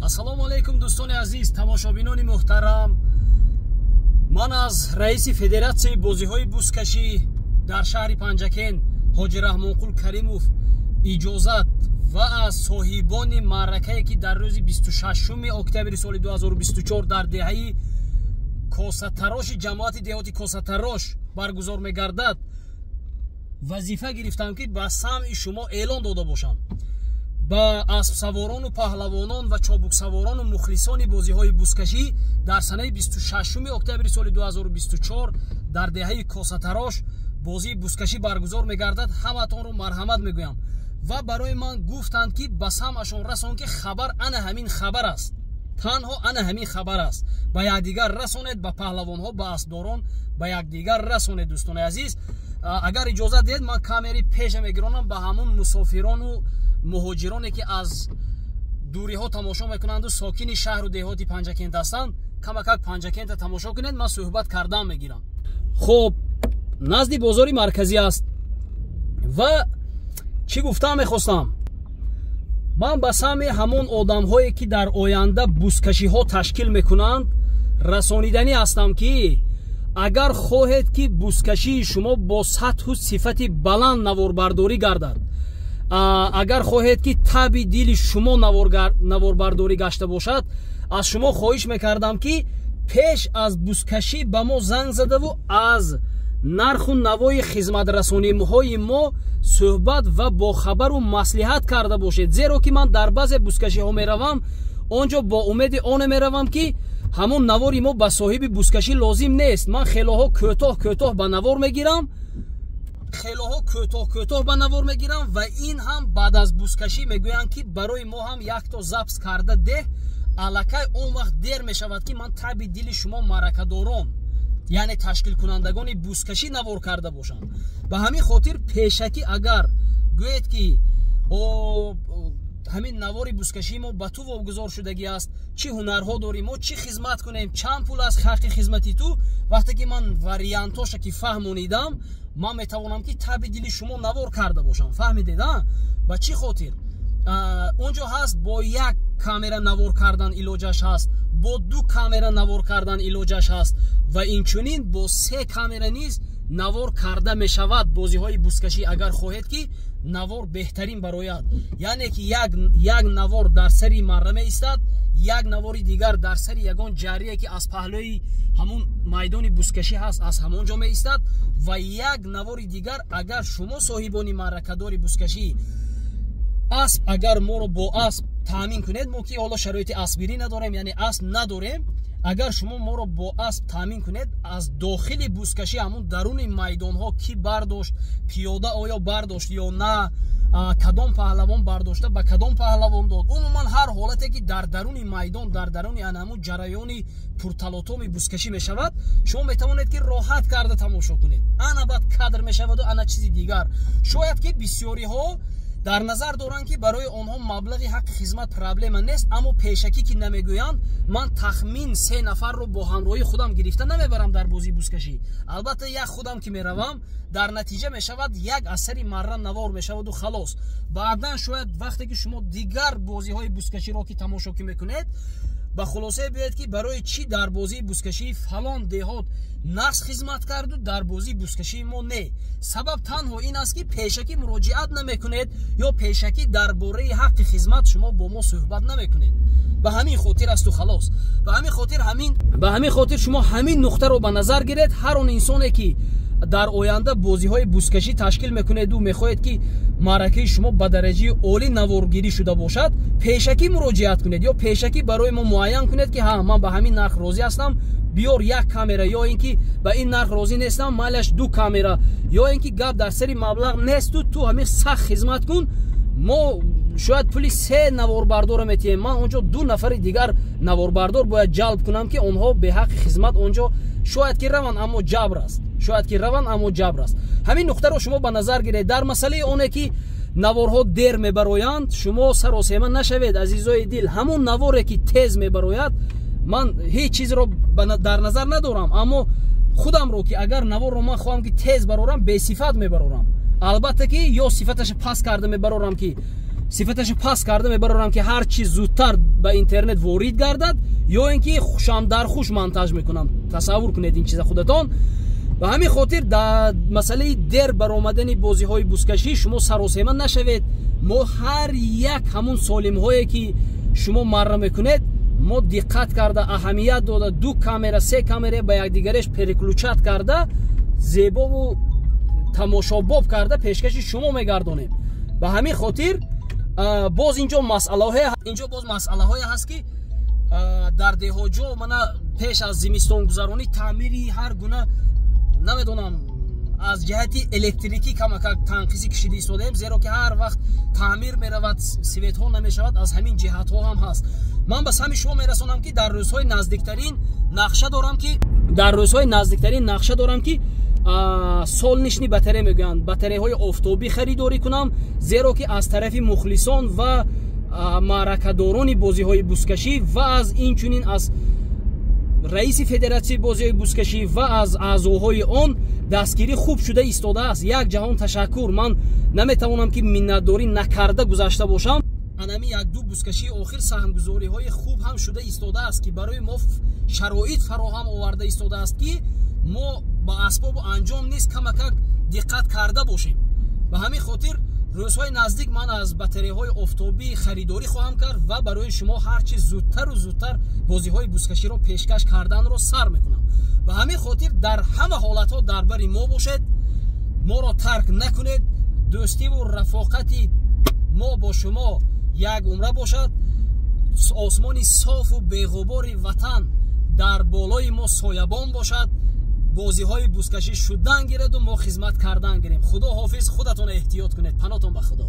Ассалому алайкум, дӯстони азиз, тамошобинони муҳтарам. Ман аз раиси федератсияи бозиҳои бузкашӣ дар шаҳри Панҷакент Ҳоҷи Раҳмонқул Каримов иҷозат ва аз соҳибони маъракае, ки дар рӯзи 26 октябри соли 2024 дар деҳаи Косатароши ҷамоати деҳоти Косатарош баргузор мегардад, вазифа гирифтам, ки ба самъи шумо эълон дода бошам. Ба аспсаворону паҳлавонон ва чобуксаворону мухлисони бозиҳои бузкашӣ, дар санаи 26 октябри соли 2024 дар деҳаи Косатарош бозии бузкашӣ баргузор мегардад. Ҳаматонро марҳамат мегӯям ва барои ман гуфтанд, ки ба самъашон расон, ки хабар ана ҳамин хабар аст, танҳо ана ҳамин хабар аст. Ба якдигар расонед, ба паҳлавонҳо, ба аспдорон, ба якдигар расонед. Дӯстони азиз, агар иҷозат диҳед, ман камери пеша мегиронам ба ҳамун мусофирону муҳоҷироне, ки аз дуриҳо тамошо мекунанду сокини шаҳру деҳоти Панҷакент ҳастанд. Камакак Панҷакента тамошо кунед, ман суҳбат кардан мегирам. Хуб, назди бозори марказӣ аст. Ва чӣ гуфтам мехостам? Ман ба самъи ҳамон одамҳое, ки дар оянда бузкашиҳо ташкил мекунанд, расониданӣ ҳастам, ки агар хоҳед, ки бузкашии шумо бо сатҳу сифати баланд наворбардорӣ гардад, агар хоҳед, ки таби дили шумо наворбардорӣ гашта бошад, аз шумо хоҳиш мекардам, ки пеш аз бузкашӣ ба мо занг задаву аз нарху навои хизматрасониҳои мо суҳбат ва бохабару маслиҳат карда бошед. Зеро ки ман дар баъзе бузкашиҳо меравам, он ҷо бо умеди оне меравам, ки ҳамон навори мо ба соҳиби бузкашӣ лозим нест. Ман хелоҳо кӯтоҳ кӯтоҳ ба навор мегирам, хелоҳо кӯтоҳ кӯтоҳ ба навор мегирам ва ин ҳам баъд аз бузкашӣ мегӯянд, ки барои мо ҳам якто запись карда деҳ. Аллакай он вақт дер мешавад, ки ман таби дили шумо маъракадорон, яъне ташкилкунандагони бузкашӣ, навор карда бошам. Ба ҳамин хотир пешакӣ агар гӯед, ки ҳамин навори бузкашии мо ба ту вогузор шудагӣ аст, чӣ ҳунарҳо дорӣ, мо чӣ хизмат кунем, чанд пул аст ҳаққи хизмати ту, вақте ки ман вариантоша ки фаҳмонидам, ман метавонам, ки таби дили шумо навор карда бошам. Фаҳмидед? А ба чӣ хотир он ҷо ҳаст? Бо як камера навор кардан илоҷаш ҳаст, бо ду камера навор кардан илоҷаш ҳаст ва инчунин бо се камера низ навор карда мешавад бозиҳои бузкашӣ. Агар хоҳед, ки навор беҳтарин барояд, яъне ки як навор дар сари марра меистад, як навори дигар дар сари ягон ҷаррие, ки аз паҳлӯи ҳамун майдони бузкашӣ ҳаст, аз ҳамон ҷо меистад ва як навори дигар, агар шумо соҳибони маъракадори бузкашӣ асп, агар моро бо асп таъмин кунед, мо ки ҳоло шароити аспгирӣ надорем, яъне асп надорем, агар шумо моро бо асп таъмин кунед, аз дохили бузкашӣ, ҳамун даруни майдонҳо, кӣ бардошт, пиёда оё бардошт ё на, кадом паҳлавон бардошта, ба кадом паҳлавон дод, умуман ҳар ҳолате, ки дар даруни майдон, дар даруни ана ҳамун ҷараёни пурталотуми бузкашӣ мешавад, шумо метавонед, ки роҳат карда тамошо кунед. Ана баъд кадр мешаваду ана чизи дигар. Шояд ки бисёриҳо дар назар доранд, ки барои онҳо маблағи ҳаққи хизмат проблема нест, аммо пешакӣ ки намегӯянд, ман тахмин се нафарро бо ҳамроҳии худам гирифта намебарам дар бозии бузкашӣ. Албатта, як худам ки меравам, дар натиҷа мешавад, як асари марра навор мешаваду халос. Баъдан шояд вақте ки шумо дигар бозиҳои бузкаширо ки тамошо ки мекунед, ба хулосае биёед, ки барои чӣ дар бозии бузкашии фалон деҳот нағз хизмат карду, дар бозии бузкашии мо не. Сабаб танҳо ин аст, ки пешакӣ муроҷиат намекунед ё пешакӣ дар бораи ҳаққи хизмат шумо бо мо суҳбат намекунед. Ба ҳамин хотир асту халос. Ба ҳамин хотир шумо ҳамин нуқтаро ба назар гиред. Ҳар он инсоне, ки дар оянда бозиҳои бузкашӣ ташкил мекунеду мехоҳед, ки маъракаи шумо ба дараҷаи олӣ наворгирӣ шуда бошад, пешакӣ муроҷиат кунед ё пешакӣ барои мо муайян кунед, ки ҳа, ман ба ҳамин нарх розӣ ҳастам, биёр як камера, ё ин ки ба ин нарх розӣ нестам, майлаш ду камера, ё ин ки гап дар сари маблағ несту, ту ҳамин сахт хизмат кун, мо шояд пули се наворбардорро метиҳем. Ман он ҷо ду нафари дигар наворбардор бояд ҷалб кунам, ки онҳо беҳаққи хизмат он ҷо шояд ки раванд, аммо ҷабр аст, шояд ки раванд, аммо ҷабр аст. Ҳамин нуқтаро шумо ба назар гиред. Дар масъалаи оне, ки наворҳо дер мебароянд, шумо саросема нашавед, азизои дил. Ҳамон наворе, ки тез мебарояд, ман ҳеҷ чизро дар назар надорам, аммо худамро ки агар наворро ман хоҳам, ки тез барорам, бесифат мебарорам, албатта ки ё сифаташа паст карда мебарорам, ки Сифаташа паст карда мебарорам, ки ҳар чи зудтар ба интернет ворид гардад, ё ин ки хушамдархуш монтаж мекунам. Тасаввур кунед ин чиза худатон. Ба ҳамин хотир дар масъалаи дер баромадани бозиҳои бузкашӣ шумо саросема нашавед. Мо ҳар як ҳамун солимҳое, ки шумо марра мекунед, мо диққат карда, аҳамият дода, ду камера, се камера ба якдигареш переключать карда, зебову тамошобоб карда пешкаши шумо мегардонем. Ба ҳамин хотир боз инҷо масъалаҳое, инҷо боз масъалаҳое ҳаст, ки дар деҳоҷо мана пеш аз зимистонгузаронӣ таъмири ҳар гуна, намедонам, аз ҷиҳати электрикӣ камакак танқисӣ кашида истодаем, зеро ки ҳар вақт таъмир меравад, светҳо намешавад. Аз ҳамин ҷиҳатҳо ҳам ҳаст. Ман ба сами шумо мерасонам, ки дар рӯзҳои наздиктарин нақша дорам ки дар рӯзҳои наздиктарин нақша дорам, ки солнечный батарея мегӯянд, батареяҳои офтобӣ харидорӣ кунам, зеро ки аз тарафи мухлисон ва маъракадорони бозиҳои бузкашӣ ва аз инчунин аз раиси федератсияи бозиҳои бузкашӣ ва аз аъзоҳои он дастгирӣ хуб шуда истодааст. Як ҷаҳон ташаккур, ман наметавонам, ки миннатдорӣ накарда гузашта бошам. Анами якду бузкашии охир саҳмгузориҳои хуб ҳам шуда истодааст, ки барои мо шароит фароҳам оварда истодааст, ки мо ба асбобу анҷом низ камакак диққат карда бошем. Ба ҳамин хотир рӯзҳои наздик ман аз батареяҳои офтобӣ харидорӣ хоҳам кард ва барои шумо ҳарчи зудтару зудтар бозиҳои бузкаширо пешкаш карданро сар мекунам. Ба ҳамин хотир дар ҳама ҳолатҳо дар бари мо бошед, моро тарк накунед. Дӯстиву рафоқати мо бо шумо як умра бошад. Осмони софу беғубори ватан дар болои мо соябон бошад. Бозиҳои бузкашӣ шудан гираду мо хизмат кардан гирем. Худо ҳофиз, худатон эҳтиёт кунед. Панотон ба Худо.